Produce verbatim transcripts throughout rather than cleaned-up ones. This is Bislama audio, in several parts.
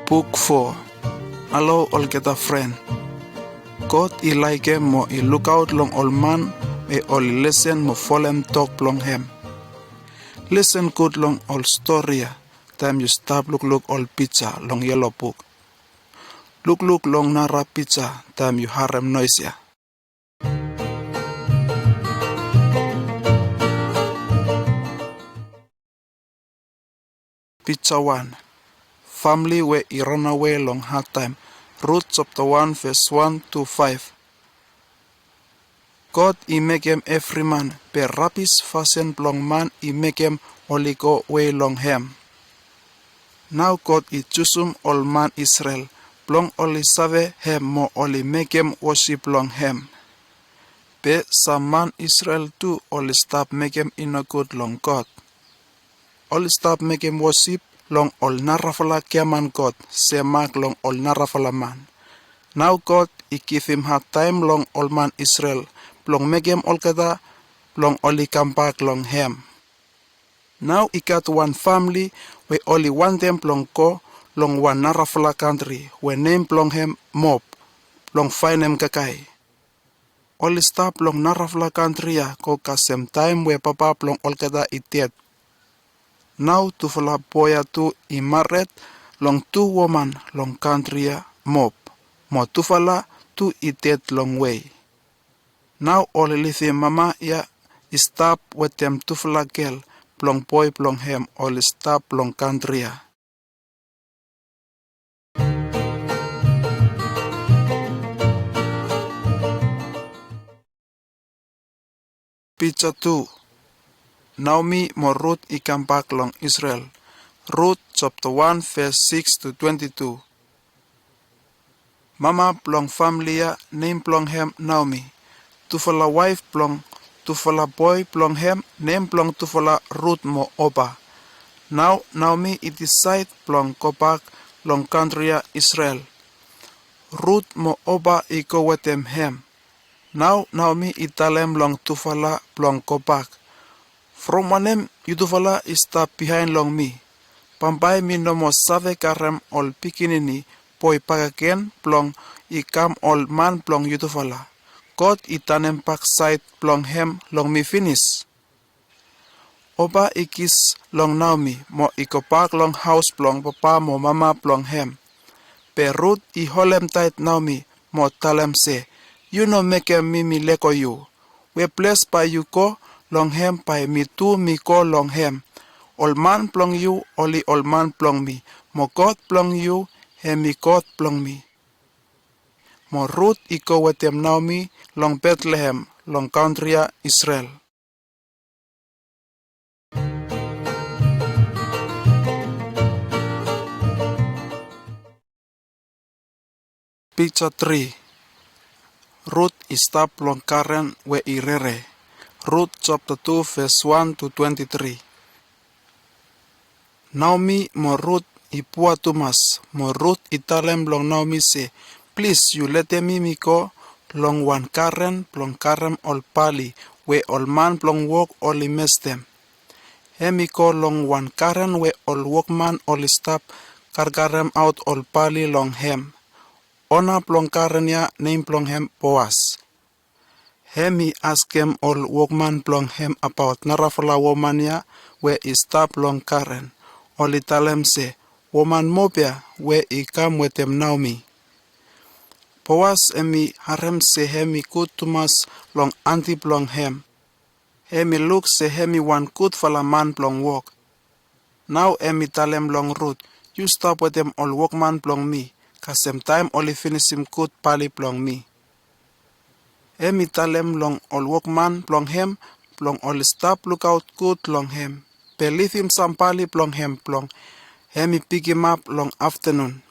Buk fo. Halo olgeta fren. God i laekem mo i lukaot long ol man we oli lesen mo folem tok blong hem. Lesen gud long ol stori ya taem yu stap lukluk ol pija long yelo buk. Lukluk long nara pija taem yu harem noes ya. Pija wan. Famle we i ranawe long hadtaem. Rut japta wan ves wan tu faef. God i mekem evri man, be rabis fasin blong man i mekem oli gowe long hem. Nao God i jusum ol man Isrel blong oli save hem mo oli mekem wosip long hem. Be sam man Isrel tu oli stap mekem i nogud long God. Oli stap mekem wosip long ol narafala giaman god se mak long ol narafala man. Nao God i givim hadtaem long ol man Isrel blong mekem olgeta blong oli kambak long hem. Nao i gat wan famle we oli wantem blong go long wan narafala kantri we nem blong hem Moab blong faenem kakae. Oli stap long narafala kantri ya go kasem taem we papa blong olgeta i ded. Nao tufala boe ya tu i mared long tu woman long kantri ya Moab, mo tufala tu i ded longwe. Nao oli livim mama ya i stap wetem tufala gel blong boe blong hem oli stap long kantri ya. Pija tu. Naomi mo Rut i kambak long Isrel. Rut japta wan ves sikis tu twenti tu. Mama blong famle ya nem blong hem Naomi. Tufala waef blong tufala boe blong hem nem blong tufala Rut mo Opa. Nao Naomi i disaed blong gobak long kantri ya Isrel. Rut mo Opa i go wetem hem. Nao Naomi i talem long tufala blong gobak, from wanem yutufala i stap biaen long mi? Bambae mi no moa save karem ol pikinini boe bakegen blong i kam ol man blong yutufala. God i tanem baksaed blong hem long mi finis. Opa i kis long Naomi mo i gobak long haos blong papa mo mama blong hem. Be Rut i holemtaet Naomi mo talem se, yu no mekem mi mi lego yu. We ples bae yu go long hem bae mi tu mi go long hem. Ol man blong yu oli ol man blong mi, mo God blong yu hem i God blong mi. Mo Rut i go wetem Naomi long Betlehem long kantri ya Isrel. Pija tri. Rut i stap long garen we i rere. Rut japta tu ves wan tu twenti tri. Naomi mo Rut i pua tumas, mo Rut i talem long Naomi se, plis yu letem mi mi go long wan garen blong karem ol bali we ol man blong wok oli mestem. Hem i go long wan garen we ol wokman oli stap karkaremaot ol bali long hem. Ona blong garen ya nem blong hem Boas. Hem i askem ol wokman blong hem abaot narafala woman ya we i stap long garen. Oli talem se, woman Moab ya we i kam wetem Naomi. Boas hem i harem se hem i gud tumas long anti blong hem. Hem i luk se hem i wan gudfala man blong wok. Nao hem i talem long Rut, yu stap wetem ol wokman blong mi, kasem taem oli finisim gud bali blong mi. Hem i talem long ol wokman blong hem blong oli stap lukaot gud long hem, be livim sam bali blong hem blong hem i pikimap long aftenun.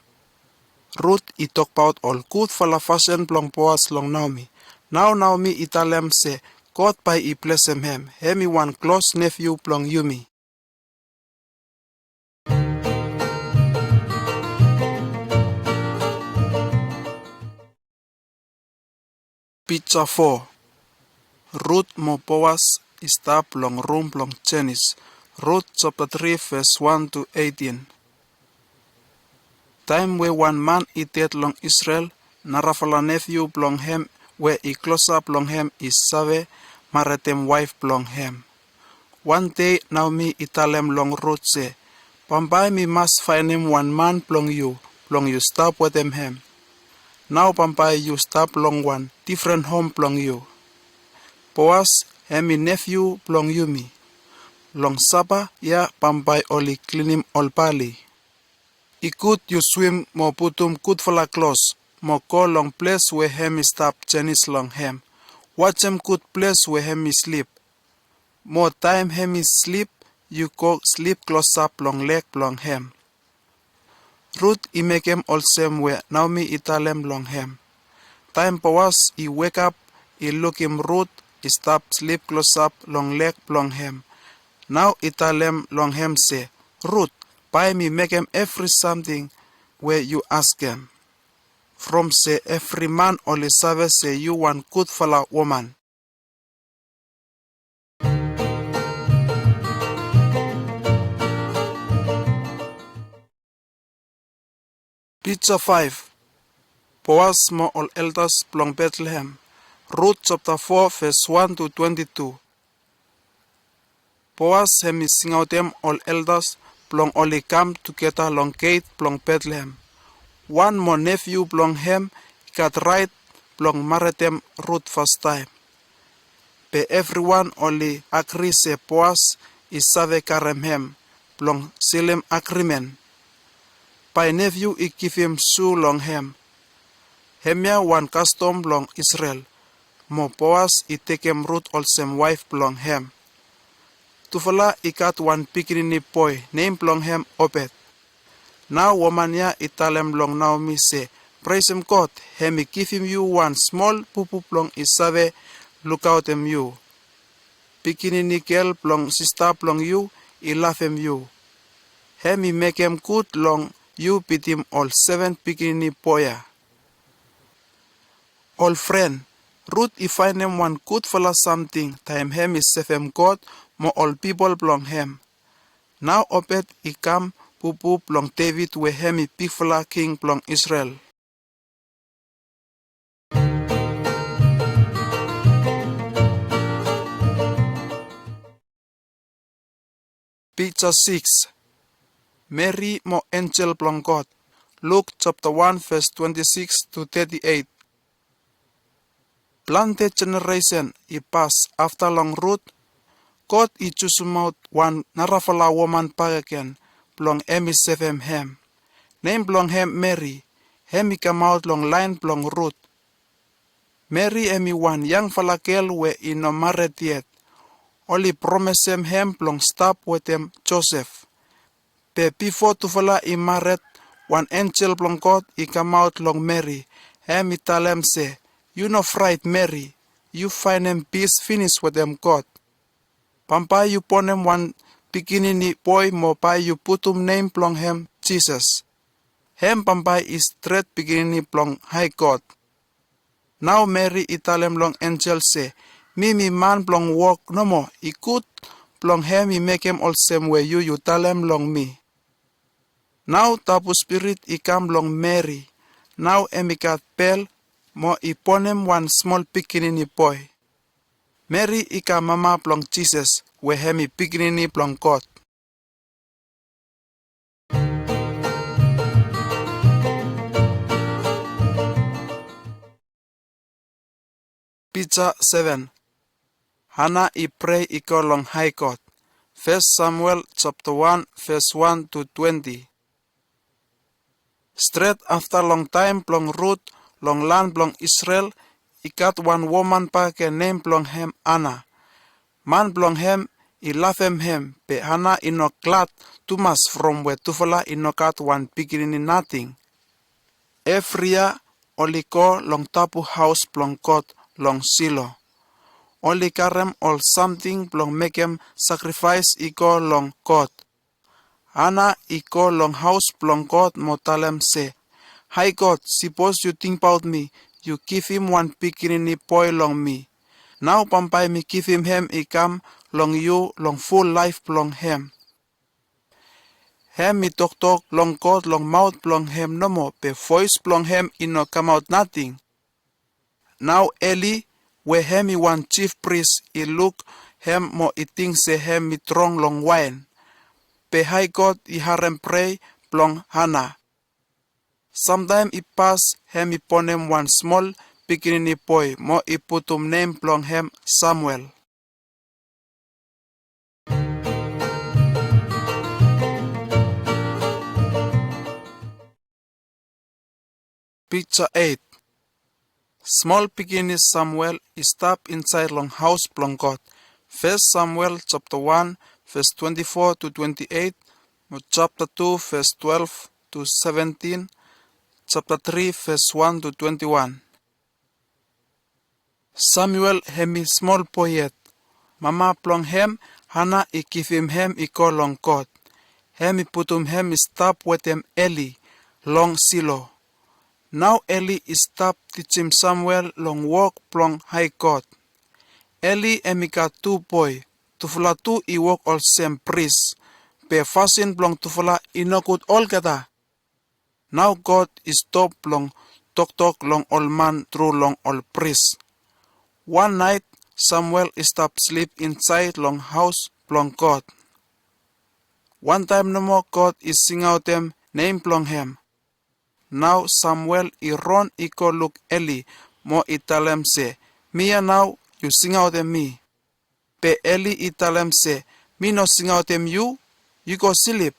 Rut i tokbaot ol gudfala fasin blong Boas long Naomi. Nao Naomi i talem se God bae i blesem hem, hem i wan klos nefyu blong yumi. Pija fo. Rut mo Boas i stap long rum blong jenis. Rut japta tri ves wan tu eitin. Taem we wan man i ded long Isrel, narafala nefyu blong hem we i klosap long hem i save maretem waef blong hem. Wan dei Naomi i talem long Rut se, "Bambae mi mas faenem wan man blong yu, blong yu stap wetem hem." Nao bambae yu stap long wan difren hom blong yu. Boas, hem i nefyu blong yumi. Long sapa ya bambae oli klinim ol bali. I gud yu swim mo putum gudfala klos, mo go long ples we hem i stap jenis long hem. Wajem gud ples we hem i slip. Mo taem hem i slip, yu go slip klosap long leg blong hem. Rut i mekem olsem we Naomi i talem long hem. Taem Boas i wekap, i lukim Rut i stap slip klosap long leg blong hem. Nao i talem long hem se, "Rut, bae mi mekem evri samting we yu askem, from se evri man oli save se yu wan gudfala woman." Pija faef. Boas mo ol eldas blong Betlehem. Rut japta fo ves wan tu twenti tu. Boas hem i singaotem ol eldas blong oli kam tugeta long geit blong Betlehem. Wan moa nefyu blong hem i gat raet blong maretem Rut fastaem. Be evriwan oli agri se Boas i save karem hem blong silim agrimen. Bae nefyu i givim su long hem. Hemia wan kastom blong Isrel. Mo Boas i tekem Rut olsem waef blong hem. Tufala i gat wan pikinini boe, nem blong hem Obet. Nao woman ya i talem long Naomi se, "Presem God, hem i givim yu wan smol pupu blong i save lukaotem yu. Pikinini gel blong sista blong yu i lavem yu. Hem i mekem gud long yu bitim ol seven pikinini boe ya." Ol fren, Rut i faenem wan gudfala samting taem hem i sevem God mo ol pipol blong hem. Nao Obet i kam pupu blong Devit we hem i bigfala king blong Isrel. Pija sikis. Meri mo enjel blong God. Luk japta wan ves twenti sikis tu teti eit. Plante jeneresen i pas afta long Rut, God i jusumaot wan narafala woman bakegen blong hem i sevem hem. Nem blong hem Meri, hem i kamaot long laen blong Rut. Meri hem i wan yangfala gel we i no mared yet. Oli promesem hem blong stap wetem Josef. Be bifo tufala i mared, wan enjel blong God i kamaot long Meri, hem i talem se, "Yu no fraet Meri, yu faenem pis finis wetem God. Bambae yu bonem wan pikinini boe mo bae yu putum nem blong hem Jisas. Hem bambae i stret pikinini blong Hae God." Nao Meri i talem long enjel se, "Mi mi man blong wok nomo, i gud blong hem i mekem olsem we yu yu talem long mi." Nao tabu spirit i kam long Meri. Nao hem i gat bel mo i bonem wan smol pikinini boe. Meri i kam mama blong Jisas we hem i pikinini blong God. Pija seven. Hana i prea i go long Hae God. Fes Samuel japta wan ves wan tu twenti. Stret afta long taem blong Rut, long lan blong Isrel, i gat wan woman bakegen nem blong hem Hana. Man blong hem i lavem hem, be Hana i no glad tumas from we tufala i no gat wan pikinini nating. Evri yia oli go long tabu haos blong God long Silo. Oli karem ol samting blong mekem sakrifaes i go long God. Hana i go long haos blong God mo talem se, "Hae God, sipos yu tingbaot mi, yu givim wan pikinini boe long mi. Nao bambae mi givim hem i kam long yu long ful laef blong hem." Hem i toktok long God long maot blong hem nomo, be voes blong hem i no kamaot nating. Nao Eli, we hem i wan jif pris, i luk hem mo i ting se hem i trong long waen. Be Hae God i harem prea blong Hana. Samtaem i pas, hem i bonem wan smol pikinini boe mo i putum nem blong hem Samuel. Pikja eit. Smol pikinini Samuel i stap insaed long haos blong God. Fes Samuel japta wan, ves twenti fo tu twenti eit, mo japta tu, ves twelef tu seventin, japta tri, ves wan tu twenti wan. Samuel hem i smol boe yet. Mama blong hem, Hana, i givim hem i go long God. Hem i putum hem i stap wetem Eli long Silo. Nao Eli i stap tijim Samuel long wok blong Hae God. Eli hem i gat tu boe, tufala tu i wok olsem pris, be fasin blong tufala i nogud olgeta. Nao God i stop blong toktok long ol man tru long ol pris. Wan naet Samuel i stap slip insaed long haos blong God. Wantaem nomo God i singaotem nem blong hem. Nao Samuel i ron i go luk Eli mo i talem se, "Mi ya nao, yu singaotem mi." Be Eli i talem se, "Mi no singaotem yu, yu go slip."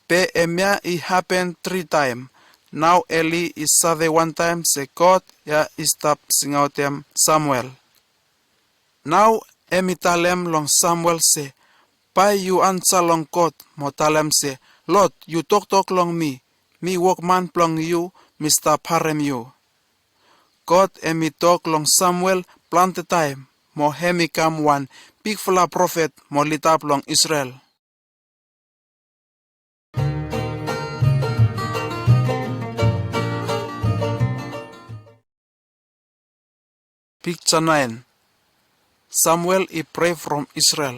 Be hemia i hapen tri taem. Nao Eli i save wantaem se God ya i stap singaotem Samuel. Nao hem i talem long Samuel se, "Bae yu ansa long God mo talem se, 'Lord, yu toktok long mi, mi wokman blong yu, mi stap harem yu.'" God hem i tok long Samuel plante taem, mo hem i kam wan bigfala profet mo lida blong Isrel. Pikja naen. Samuel i prea from Isrel.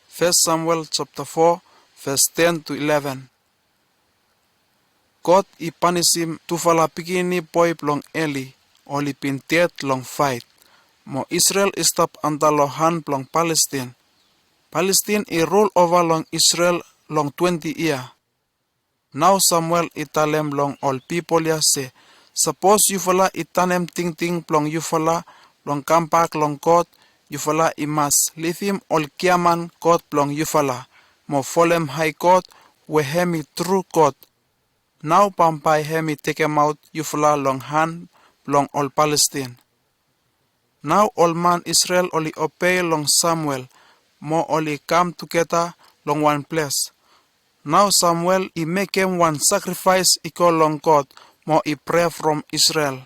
Fes Samuel japta fo, ves ten tu ileven. God i panisim tufala pikinini boe blong Eli, oli bin ded long faet. Mo Isrel i stap antap long han blong Palestin. Palestin i rul ova long Isrel long twenti yia. Nao Samuel i talem long ol pipol ya se, "Sapos yufala i tanem tingting blong yufala blong kambak long God, yufala i mas livim ol giaman god blong yufala, mo folem Hae God, we hem i tru God. Nao bambae hem i tekemaot yufala long han blong ol Palestin." Nao ol man Isrel oli obei long Samuel, mo oli kam tugeta long wan ples. Nao Samuel i mekem wan sakrifaes i go long God mo i prea from Isrel.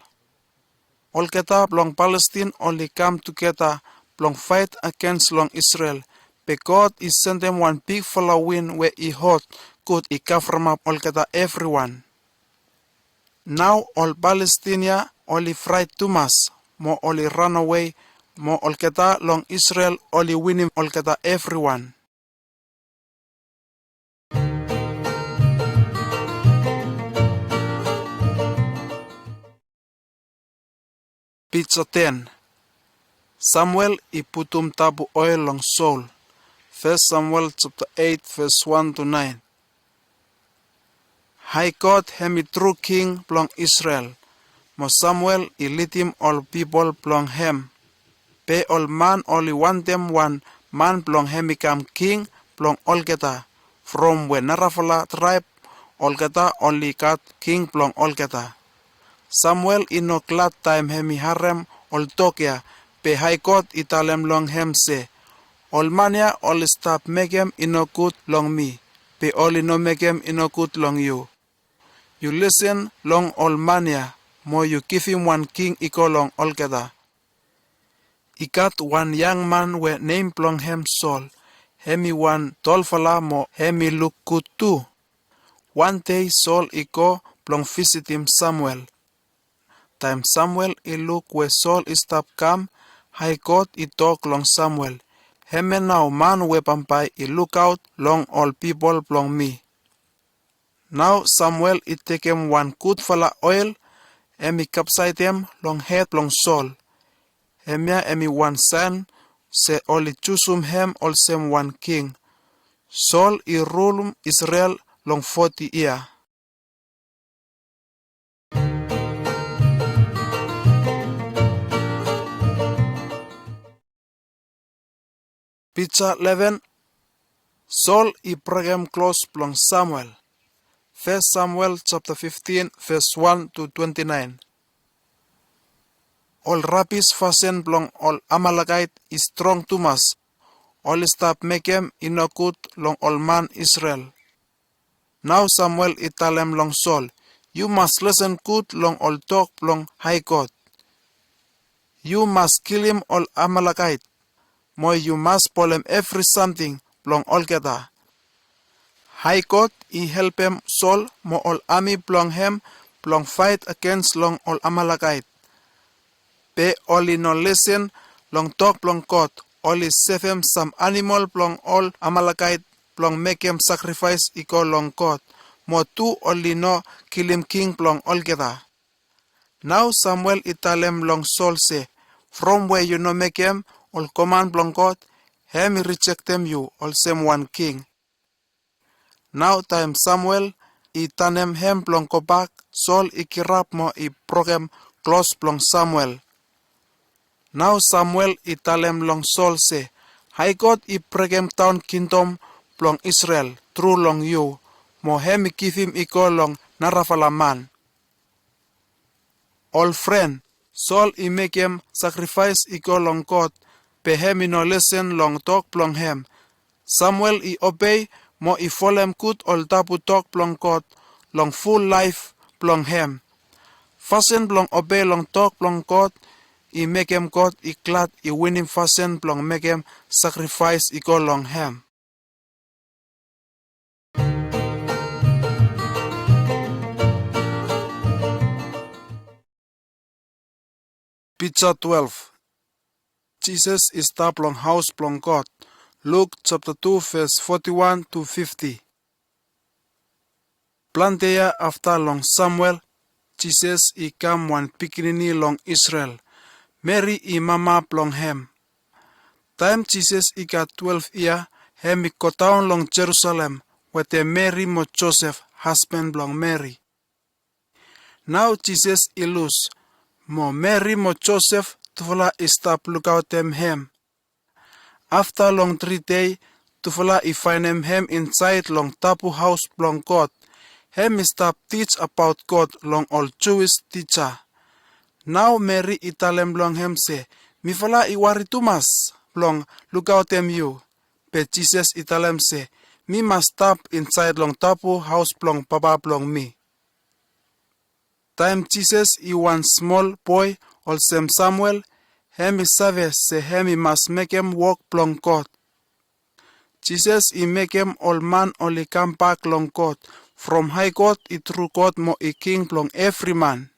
Olgeta blong Palestin oli kam tugeta blong faet agens long Isrel, be God i sendem wan bigfala win we i hot gud i kavremap olgeta evriwan. Nao ol Palestin ya oli fraet tumas, mo oli ranawe, mo olgeta long Isrel oli winim olgeta evriwan. Pikja ten. Samuel i putum tabu oel long Sol. Fes Samuel japta eit, ves wan tu naen. Hae God hem i tru king blong Isrel, mo Samuel i lidim ol pipol blong hem. Be ol man oli wantem wan man blong hem i kam king blong olgeta, from we narafala traeb olgeta oli gat king blong olgeta. Samuel i no glad taem hem i harem ol tok ya, be Hae God i talem long hem se, "Ol man ya oli stap mekem i nogud long mi, be oli no mekem i nogud long yu. Yu lisin long ol man ya, mo yu givim wan king i go long olgeta." I gat wan yangman we nem blong hem Sol. Hem i wan tolfala mo hem i luk gud tu. Wan dei Sol i go blong visitim Samuel. Taem Samuel i luk we Sol i stap kam, Hae God i tok long Samuel, Hemia nao man we bambae i lukaot long ol pipol blong mi." Nao Samuel i tekem wan gudfala oel, hem i kapsaedem long hed blong Sol. Hemia hem i wan saen se oli jusum hem olsem wan king. Sol i rulum Isrel long foti yia. Pija leven. Sol i brekem klos blong Samuel. Fes Samuel japta fiftin, ves wan tu twenti naen. Ol rabis fasin blong ol Amalekaet i strong tumas. Oli stap mekem i nogud long ol man Isrel. Nao Samuel i talem long Sol, "Yu mas lesen gud long ol tok blong Hae God. Yu mas kilim ol Amalekaet, mo yu mas spolem evri samting blong olgeta." Hae God i helpem Sol mo ol ami blong hem blong faet agens long ol Amalekaet. Be oli no lesen long tok blong God, oli sevem sam anamol blong ol Amalekaet blong mekem sakrifaes i go long God, mo tu oli no kilim king blong olgeta. Nao Samuel i talem long Sol se, "From we yu no mekem ol koman blong God, hem i rijektem yu olsem wan king." Nao taem Samuel i tanem hem blong gobak, Sol i girap mo i brokem klos blong Samuel. Nao Samuel i talem long Sol se, "Hae God i brekemdaon kingdom blong Isrel tru long yu, mo hem i givim i go long narafala man." Ol fren, Sol i mekem sakrifaes i go long God, be hem i no lesen long tok blong hem. Samuel i obei mo i folem gud ol tabu tok blong God long ful laef blong hem. Fasin blong obei long tok blong God i mekem God i glad i winim fasin blong mekem sakrifaes i go long hem. Pija twelef. Jisas i stap long haos blong God. Luk japta tu, ves foti wan tu fifti. Plante yia afta long Samuel, Jisas i kam wan pikinini long Isrel. Meri i mama blong hem. Taem Jisas i gat twelef yia, hem i godaon long Jerusalem wetem Meri mo Josef, hasban blong Meri. Nao Jisas i lus, mo Meri mo Josef tufala i stap lukaotem hem. Afta long tri dei, tufala i faenem hem insaed long tabu haos blong God. Hem i stap tij abaot God long ol Juis tija. Nao Meri i talem long hem se, "Mifala i wari tumas blong lukaotem yu." Be Jisas i talem se, "Mi mas stap insaed long tabu haos blong Papa blong mi." Taem Jisas i wan smol boe olsem Samuel, hem i save se hem i mas mekem wok blong God. Jisas i mekem ol man oli kambak long God, from Hae God i tru God mo i King blong evri man.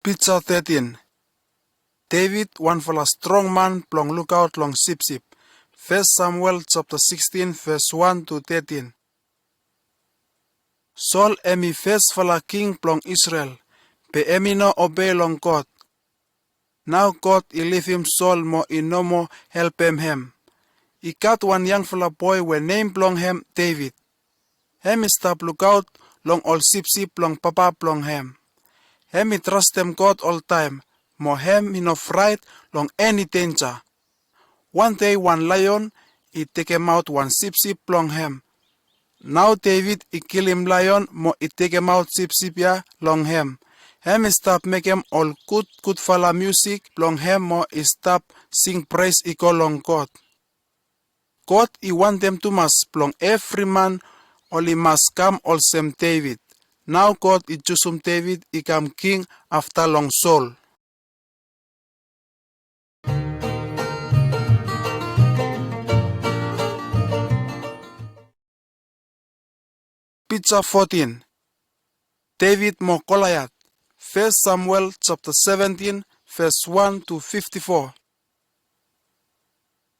Pija tetin. Devit, wanfala strong man blong lukaot long sipsip. Fes Samuel japta sikstin, ves wan tu tetin. Sol hem i fesfala king blong Isrel, be hem i no obei long God. Nao God i livim Sol mo i no moa helpem hem. I gat wan yangfala boe we nem blong hem Devit. Hem i stap lukaot long ol sipsip blong papa blong hem. Hem i trastem God oltaem, mo hem i no fraet long eni denja. Wan dei wan laeon i tekemaot wan sipsip blong hem. Nao Devit i kilim laeon mo i tekemaot sipsip ya long hem. Hem i stap mekem ol gudgudfala miusik blong hem mo i stap sing pres i go long God. God i wantem tumas blong evri man oli mas kam olsem Devit. Nao God i jusum Devit i kam king afta long Sol. Pija fotin. Deved mo Goliat. Fes Samuel japta seventin, ves wan tu fifti fo.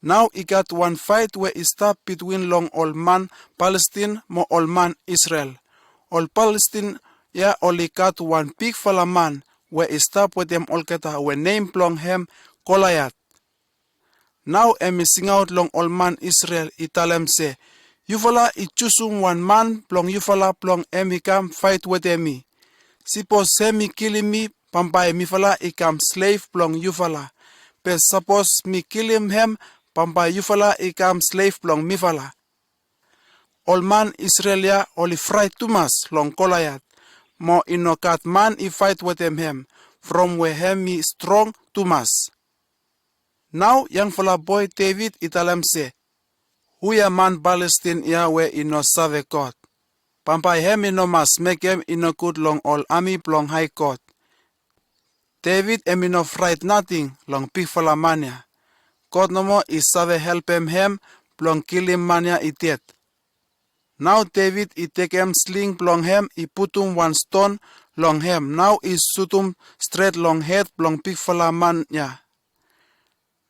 Nao i gat wan faet we i stap bitwin long ol man Palestin mo ol man Isrel. Ol Palestin ya oli gat wan bigfala man we i stap wetem olgeta we nem blong hem Goliat. Nao hem i singaot long ol man Isrel i talem se, "Yufala i jusum wan man blong yufala blong hem i kam faet wetem mi. Sipos hem i kilim mi, bambae mifala i kam slev blong yufala. Be sapos mi kilim hem, bambae yufala i kam slev blong mifala." Ol man Isrel ya oli fraet tumas long Goliat, mo i no gat man i faet wetem hem, from we hem i strong tumas. Nao yangfala boe Deved i talem se, "Hu ya man Palestin ya we i no save God? Bambae hem i no mas mekem i nogud long ol ami blong hae God." Deved hem i no fraet nating long bigfala man ya. God nomo i save helpem hem blong kilim man ya i ded. Nao Deved i tekem sling blong hem i putum wan ston long hem, nao i sutum stret long hed blong bigfala man ya.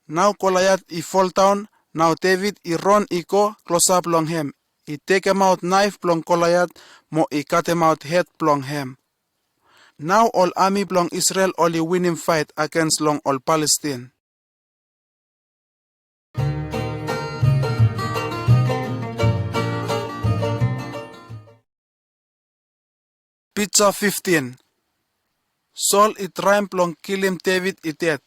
Nao Goliat i foldaon, nao Deved i ron i go klosap long hem, i tekemaot naef blong Goliat mo i katemaot hed blong hem. Nao ol ami blong Isrel oli winim faet agens long ol Palestin. Pija fiftin. Sol i traem blong kilim Deved i ded.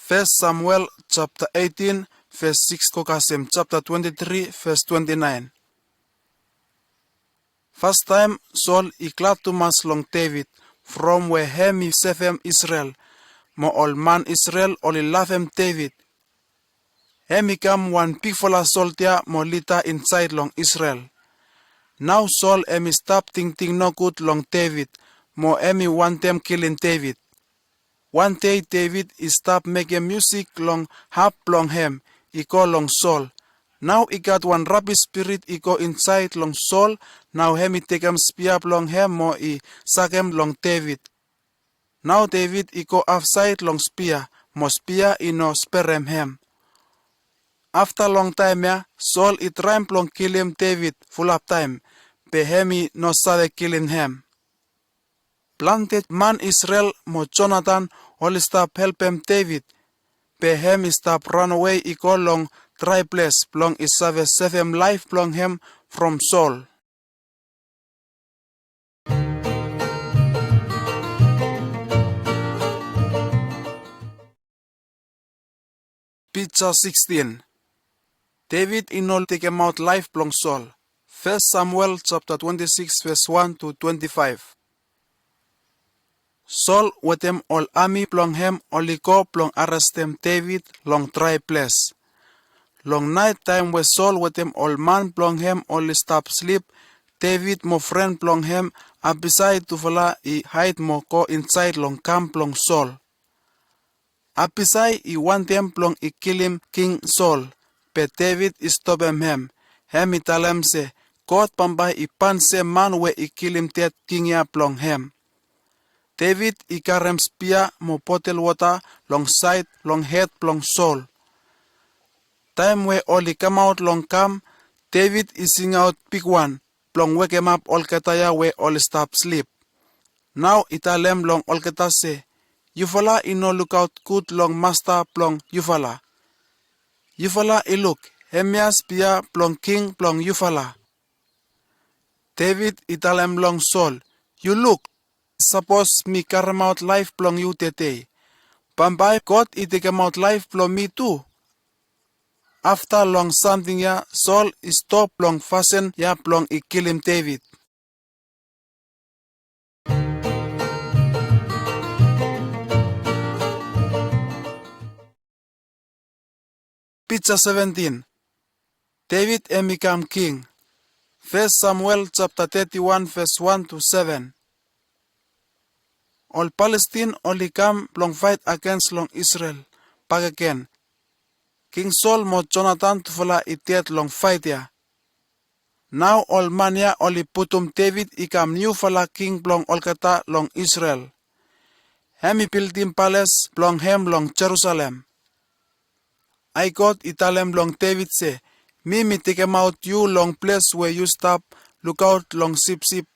Fes Samuel japta eitin, ves sikis go kasem japta twenti tri, ves twenti naen. Fastaem Sol i glad tumas long Deved, from we hem i sevem Isrel, mo ol man Isrel oli lavem Deved. Hem i kam wan bigfala soldia mo lida insaed long Isrel. Nao Sol hem i stap tingting nogud long Deved, mo hem i wantem kilim Deved. Wan dei Deved i stap mekem miusik long hap blong hem i go long Sol. Nao i gat wan rabis spirit i go insaed long Sol, nao hem i tekem spia blong hem mo i sakem long Deved. Nao Deved i go afsaed long spia, mo spia i no sperem hem. Afta longtaem ya, Sol i traem blong kilim Deved fulap taem, be hem i no save kilim hem. Plante man Isrel mo Jonatan oli stap helpem Deved, be hem i stap ranawe i go long drae ples blong i save sevem laef blong hem from Sol. Pija sikstin. Deved i no tekemaot laef blong Sol. Fes Samuel japta twenti siks ves wan tu twenti faef. Sol wetem ol ami blong hem oli go blong arestem Deved long drae ples. Long naet taem we Sol wetem ol man blong hem oli stap slip, Deved mo fren blong hem Abisae tufala i haed mo go insaed long kam blong Sol. Abisae i wantem blong i kilim King Sol, be Deved i stopem hem. Hem i talem se God bambae i panisem man we i kilim ded king ya blong hem. Deved i karem spia mo botel wota long saed long hed blong Sol. Taem we oli kamaot long kam, Deved i singaot bigwan blong wekemap olgeta ya we oli stap slip. Nao i talem long olgeta se, "Yufala i no lukaot gud long masta blong yufala. Yufala i luk, hemia spia blong king blong yufala." Deved i talem long Sol, "Yu luk, sapos mi karemaot laef blong yu tede, bambae God i tekemaot laef blong mi tu." Afta long samting ya, Sol i stop long fasin ya blong i kilim Deved. Pija seventin. Deved hem i kam king. Fes Samuel japta teti wan ves wan tu seven. Ol Palestin oli kam blong faet agens long Isrel bakegen. King Sol mo Jonatan tufala i ded long faet ya. Nao ol man ya oli putum Deved i kam niufala king blong olgeta long Isrel. Hem i bildim pales blong hem long Jerusalem. Hae God i talem long Deved se, "Mi mi tekemaot yu long ples we yu stap lukaot long sipsip,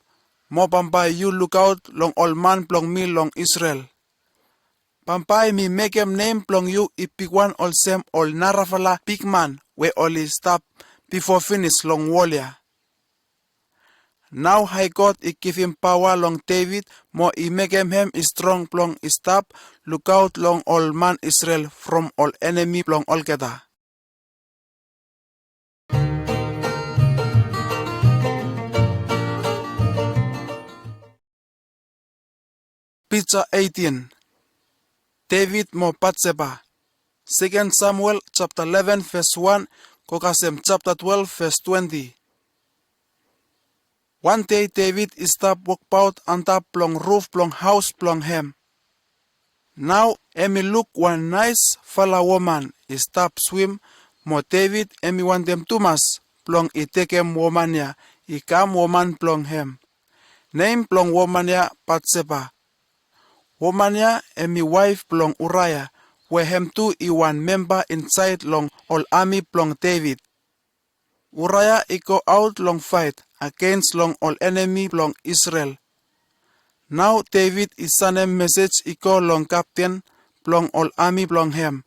mo bambae yu lukaot long ol man blong mi long Isrel. Bambae mi mekem nem blong yu i bigwan olsem ol narafala bigman we oli stap bifo finis long wol ya." Nao Hae God i givim paoa long Deved mo i mekem hem i strong blong i stap lukaot long ol man Isrel from ol enemi blong olgeta. Pija eitin. Deved mo Batseba. Seken Samuel japta leven ves wan go kasem japta twelef ves twenti. Wan dei Deved i stap wokbaot antap blong ruf blong haos blong hem. Nao hem i luk wan naesfala woman i stap swim, mo Deved hem i wantem tumas blong i tekem woman ya i kam woman blong hem. Nem blong woman ya Batseba. Woman ya hem i waef blong Uraea, we hem tu i wan memba insaed long ol ami blong Deved. Uraea i goaot long faet agens long ol enemi blong Isrel. Nao Deved i sanem mesej i go long kapten blong ol ami blong hem,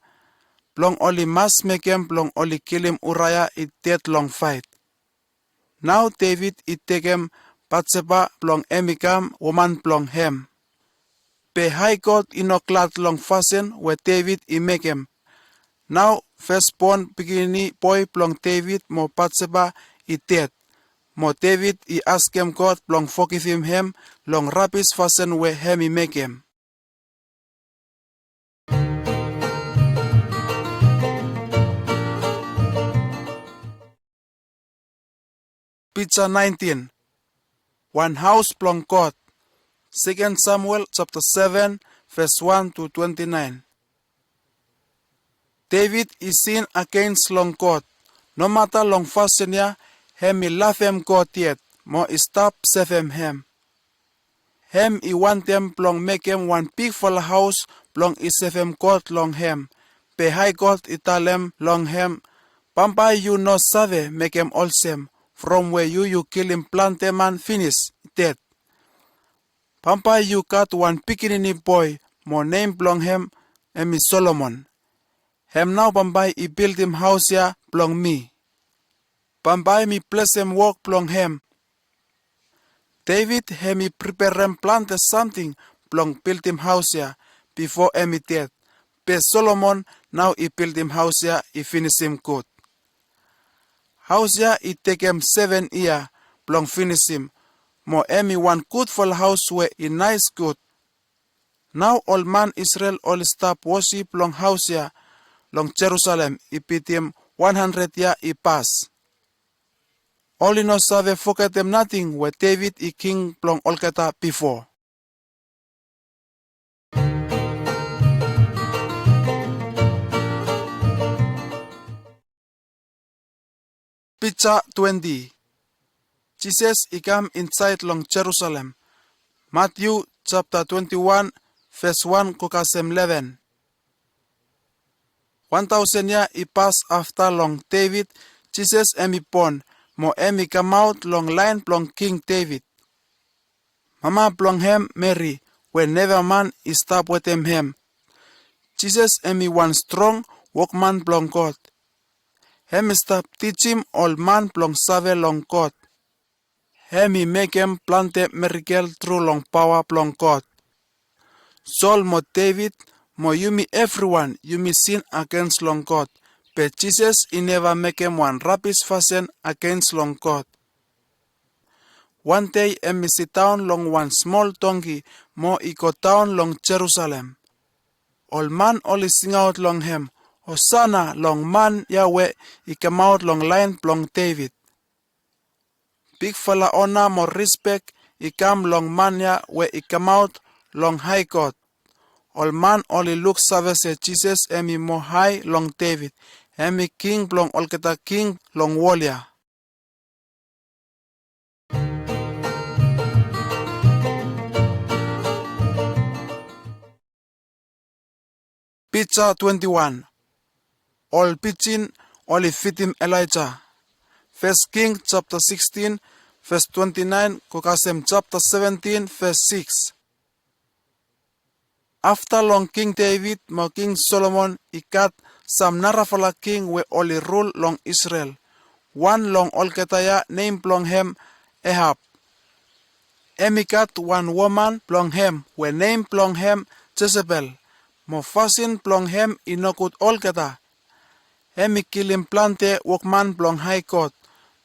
blong oli mas mekem blong oli kilim Uraea i ded long faet. Nao Deved i tekem Batseba blong hem i kam woman blong hem. Be Hae God i no glad long fasin we Deved i mekem. Nao fesbon pikinini boe blong Deved mo Batseba i ded. Mo Deved i askem God blong fogivim hem long rabis fasin we hem i mekem. Pija naentin. Wan haos blong God. Seken Samuel japta seven ves wan tu twenti naen. Deved i sin agens long God. Nomata long fasin ya, hem i lavem God yet mo i stap sevem hem. Hem i wantem blong mekem wan bigfala haos blong i sevem God long hem. Be Hae God i talem long hem, "Bambae yu no save mekem olsem, from we yu yu kilim plante man finis ded. Bambae yu gat wan pikinini boe, mo nem blong hem hem i Solomon. Hem nao bambae i bildim haos ya blong mi. Bambae mi blesem wok blong hem." Deved hem i priperem plante samting blong bildim haos ya bifo hem i ded. Be Solomon nao i bildim haos ya i finisim gud. Haos ya i tekem seven yia blong finisim, mo hem i wan gudfala haos we i naes gud. Nao ol man Isrel oli stap wosip long haos ya long Jerusalem i bitim wan handred yia i pas. Oli no save fogetem nating we Deved i king blong olgeta bifo. Pija twenti. Jisas i kam insaed long Jerusalem. Matiu japta twenti wan ves wan go kasem leven. Wan taosen yia i pas afta long Deved, Jisas hem i bon, mo hem i kamaot long laen blong King Deved. Mama blong hem Meri, we neva man i stap wetem hem. Jisas hem i wan strong wokman blong God. Hem i stap tijim ol man blong save long God. Hem i mekem plante merikel tru long paoa blong God. Sol mo Deved mo yumi evriwan yumi sin agens long God, be Jisas i neva mekem wan rabis fasin agens long God. Wan dei hem i sidaon long wan smol dongki mo i godaon long Jerusalem. Ol man oli singaot long hem, "Hosana long man ya we i kamaot long laen blong Deved. Bigfala ona mo rispek i kam long man ya we i kamaot long hae God." Ol man oli luksave se Jisas hem i moa hae long Deved, hem i King blong olgeta king long wol ya. Pija twenti wan. Ol pijin oli fitim Elaeja. Fes King japta sikstin, ves twenti naen go kasem japta seventin, ves sikis. Afta long King Deved mo King Solomon i gat sam narafala king we oli rul long Isrel. Wan long olgeta ya nem blong hem Ehab. Hem i gat wan woman blong hem we nem blong hem Jesebel, mo fasin blong hem i nogud olgeta. Hem i kilim plante wokman blong Hae God,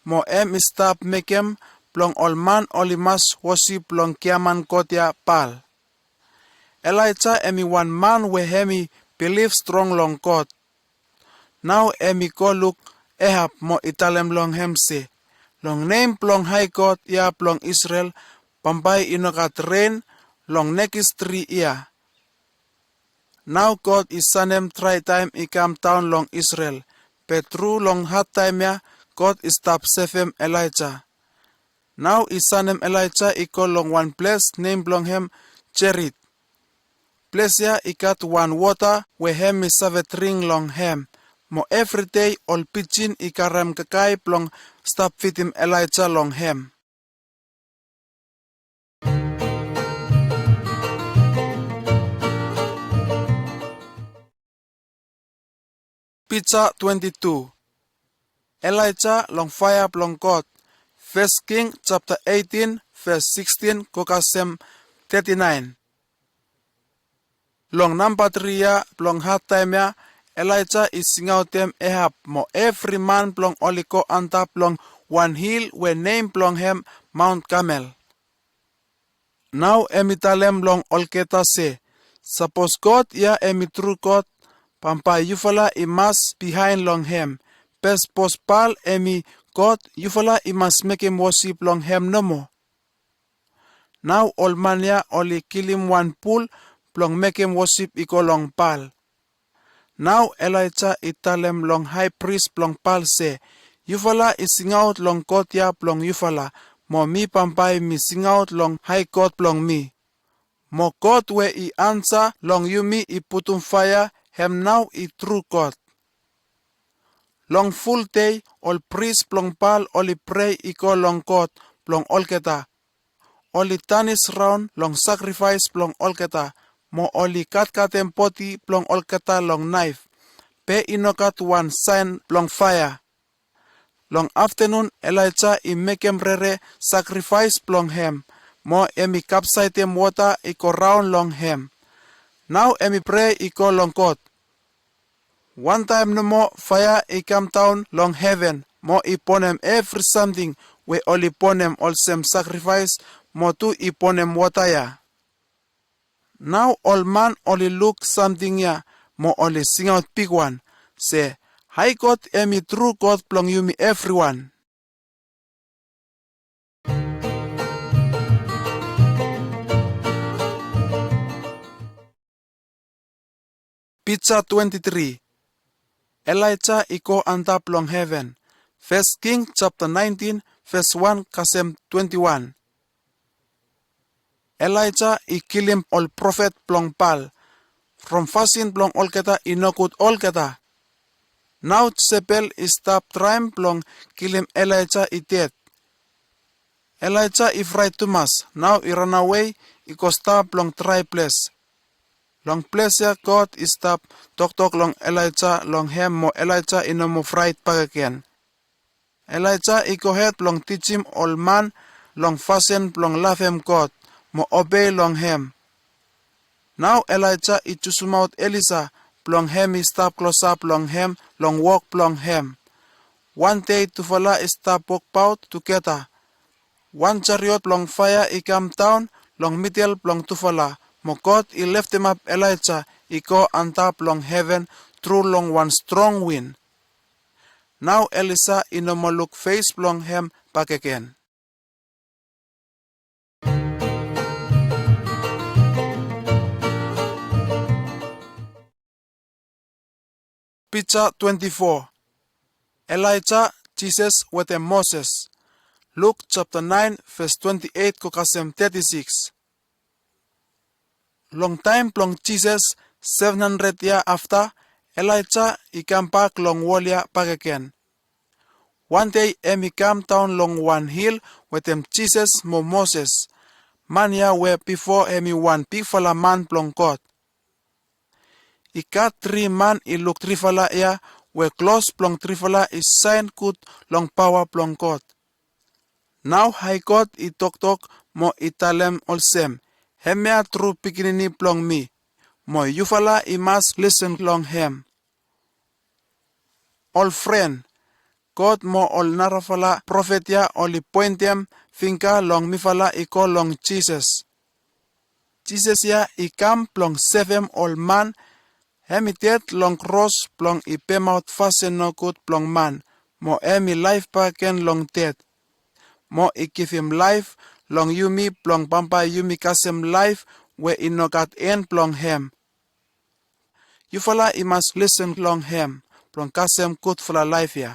mo hem i stap mekem blong ol man oli mas wosip long giaman god ya Baal. Elaeja hem i wan man we hem i bilif strong long God. Nao hem i go luk Ehab mo i talem long hem se, "Long nem blong Hae God ya blong Isrel, bambae i no gat ren long nekis tri yia." Nao God i sanem draetaem i kamdaon long Isrel, be tru long hadtaem ya God i stap sevem Elaeja. Nao i sanem Elaeja i go long wan ples nem blong hem Jerit. Ples ya i gat wan wota we hem i save dring long hem, mo evridei ol pijin i karem kakae blong stap fidim Elaeja long hem. Pija twenti tu. Elaeja long faea blong God. Fes King japta eitin, ves sikstin go kasem teti naen. Long namba tri yia blong hadtaem ya, Elaeja i singaotem Ehab mo evri man blong oli go antap long wan hil we nem blong hem Maon Kamel. Nao hem i talem long olgeta se, "Sapos God ya hem i tru God, bambae yufala i mas biaen long hem. Be sapos Baal hem i god, yufala i mas mekem wosip long hem nomo." Nao ol man ya oli kilim wan bul blong mekem wosip i go long Baal. Nao Elaeja i talem long hae pris blong Baal se, "Yufala i singaot long god ya blong yufala, mo mi bambae mi singaot long hae god blong mi. Mo God we i ansa long yumi i putum faea, hem nao i tru God." Long ful dei ol pris blong Baal oli prei i go long god blong olgeta. Oli danis raon long sakrifaes blong olgeta, mo oli katkatem bodi blong olgeta long naef, be i no gat wan saen blong faea. Long aftenun Elaeja i mekem rere sakrifaes blong hem, mo hem i kapsaetem wota i go raon long hem. Nao hem i prei i go long God. Wantaem nomo faea i kamdaon long heven mo i bonem evri samting we oli bonem olsem sakrifaes, mo tu i bonem wota ya. Nao ol man oli luk samting ya mo oli singaot bigwan se, "Hae God hem i tru God blong yumi evriwan." Pija twenti tri. Elaeja i go antap long heven. Fes King japta naentin, ves wan kasem twenti wan. Elaeja i kilim ol profet blong Baal, from fasin blong olgeta i nogud olgeta. Nao Jesebel i stap traem blong kilim Elaeja i ded. Elaeja i fraet tumas, nao i ranawe i go stap long drae ples. Long ples ya God i stap toktok long Elaeja long hem mo Elaeja i no moa fraet bakegen. Elaeja i gohed blong tijim ol man long fasin blong lavem God mo obei long hem. Nao Elaeja i jusumaot Elisa blong hem i stap klosap long hem long wok blong hem. Wan dei tufala i stap wokbaot tugeta. Wan jariot blong faea i kamdaon long midel blong tufala, mo God i leftemap Elaeja i go antap long heven tru long wan strong win. Nao Elisa i no moa luk fes blong hem bakegen. Pija twenti fo. Elaeja, Jisas wetem Moses. Luk japta naen, ves twenti eit go kasem teti sikis. Long taem blong Jisas, Seven handred yia afta, Elaeja i kambak long wol ya bakegen. Wan dei hem i kam daon long wan hil wetem Jisas mo Moses, man ya we bifo hem i wan bigfala man blong God. I gat tri man i luk trifala ya we klos blong trifala i saen gud long paoa blong God. Nao Hae God i toktok mo i talem olsem, hemia tru pikinini blong mi, mo yufala i mas lisen long hem. Ol fren, God mo ol narafala profet ya oli poentem fingga long mifala i go long Jisas. Jisas ya i kam blong sevem ol man, hem i ded long kros blong i pemaot fasin nogud blong man, mo hem i laef bakegen long ded, mo i givim laef long yumi blong bambae yumi kasem laef we i no gat en blong hem. Yufala i mas lisen long hem blong kasem gudfala laef ya.